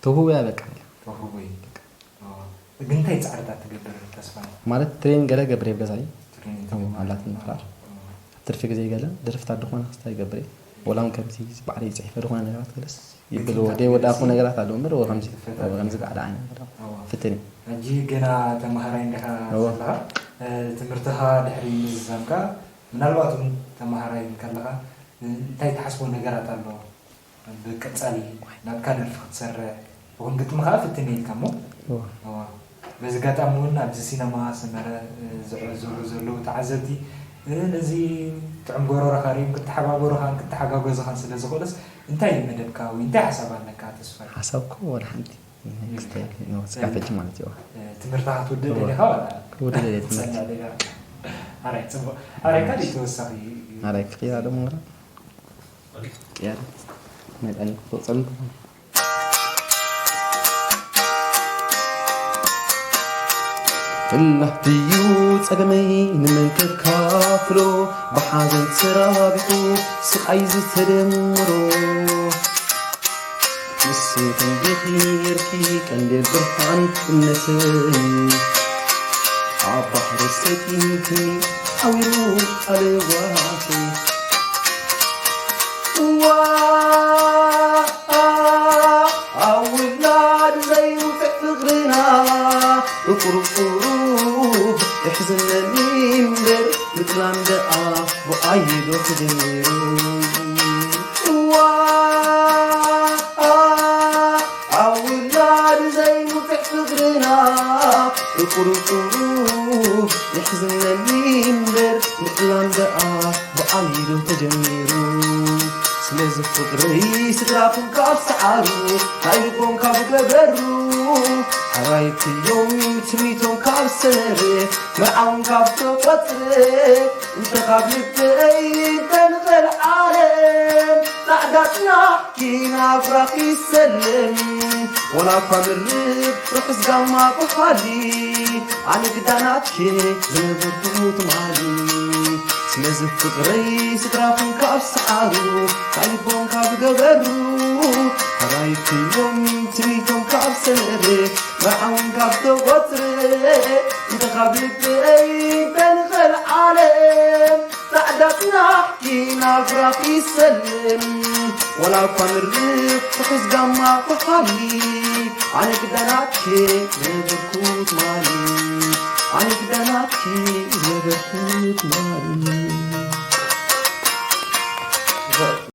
ተውህቦ እያ በቃ። ተውህቦ እዩ። ግን እንታይ ፃዕርታት ትገብር ተስፋ? ማለት ትሬኒንግ ገለ ገብር ኣብ ገዛይ ትሬኒንግ ኣላትን ምፍራር። ትርፊ ግዜ ገለ ድርፍታት ድኾነ ክስታይ ገብር እየ። ወላ እውን ከምዚ ባዕለይ ይፅሒፈ ድኾነ ነገራት ገለስ ይብል ወደ ወዳኹ ነገራት ኣለዉ እምበር ከምዚ ከምዚ ባዕለ ዓይነት ፍትን እዩ። ሕጂ ገና ተማሃራይ እንዲኻ ዘለኻ ትምህርትኻ ድሕሪ ምዝዛምካ ምናልባት እውን ተማሃራይ እንከለኻ እንታይ ትሓስቦ ነገራት ኣሎ? ብቀጻሊ ናትካ ደርፊ ክትሰርሕ ብኹን ግጥሚ ከዓ ፍትን ኢልካ እሞ በዚ ጋጣሚ እውን ኣብዚ ሲነማ ሰመረ ዝዕዘቡ ዘለዉ ተዓዘብቲ ነዚ ጥዑም ጎረሮኻ ሪኦም ክተሓባበሩኻን ክተሓጋገዙኻን ስለ ዝኽእሉስ እንታይ እዩ መደብካ ወይ እንታይ ሓሳብ ኣለካ ተስፋ ሓሳብ ኮ ወላ ሓንቲ ስካፈጅ ማለት እዩ ትምህርታ ክትውድእ ደሊኻ ክውድእ ደሊኻ ትምህርቲ ኣራይ ፅቡቅ ኣራይ ካልእ ተወሳኺ ኣራይ ክቅይራ ደሞ ቅያር መጠን ክተውፀሉ ፍላህ ድዩ ጸገመይ ንመን ከካፍሎ ብሓዘን ተራቢሑ ስቓይ ዝተደምሮ ንስኺ ዲኺ ነርኪ ቀንዴል ብርሃን እምነተይ ኣብ ባሕሪ ሰጢምክኒ ሓዊሩ ኣለዋተይ እዋ ኣብ ውላድ ዘይውጥዕ ፍቕርና ብቁሩብ ቁሩብ የሕዝነኒ እምበር ምጥላም ደኣ ብኣይ ዶ ተጀሚሩ እዋ ኣብ ውላድ ዘይውጥዕ ፍቕርና ብቁሩብ ቁሩብ የሕዝነኒ እምበር ምጥላም ደኣ ብኣይ ዶ ተጀሚሩ ስለዚ ፍቕረይ ስድራኹም ካብ ሰዓሩ ናይ ልቦም ካብ ገበሩ ሓራይትዮም ትሚቶም ካብ ሰመረ መርዓውን ካብ ተቖፅረ እንተ ካብ ልበይ እንተንቐል ዓለም ፃዕዳ ፅናሕኪ ናብራኺ ይሰለም ወላ እኳ ምርብ ርሑስ ጋማ ብኻሊ ኣነ ግዳ ናትኪ ዝነበርኩ ትማሊ ስለዚ ፍቕረይ ስድራኹም ካብ ሰዓሩ ካብ ልቦም ካብ ገበሩ ሓራይትዮም ትሚቶም ካብ ሰመረ መርዓውን ካብ ተቖፅረ እንተ ካብ ልበይ እንተንቐል ዓለም ፃዕዳ ፅናሕኪ ናብራኺ ይሰለም ወላ እኳ ምርብ ርሑስ ጋማ ብኻሊ ኣነ ግዳ ናትኪ ዝነበርኩ ትማሊ ኣነ ግዳ ናትኪ ዝነበርኩ ትማሊ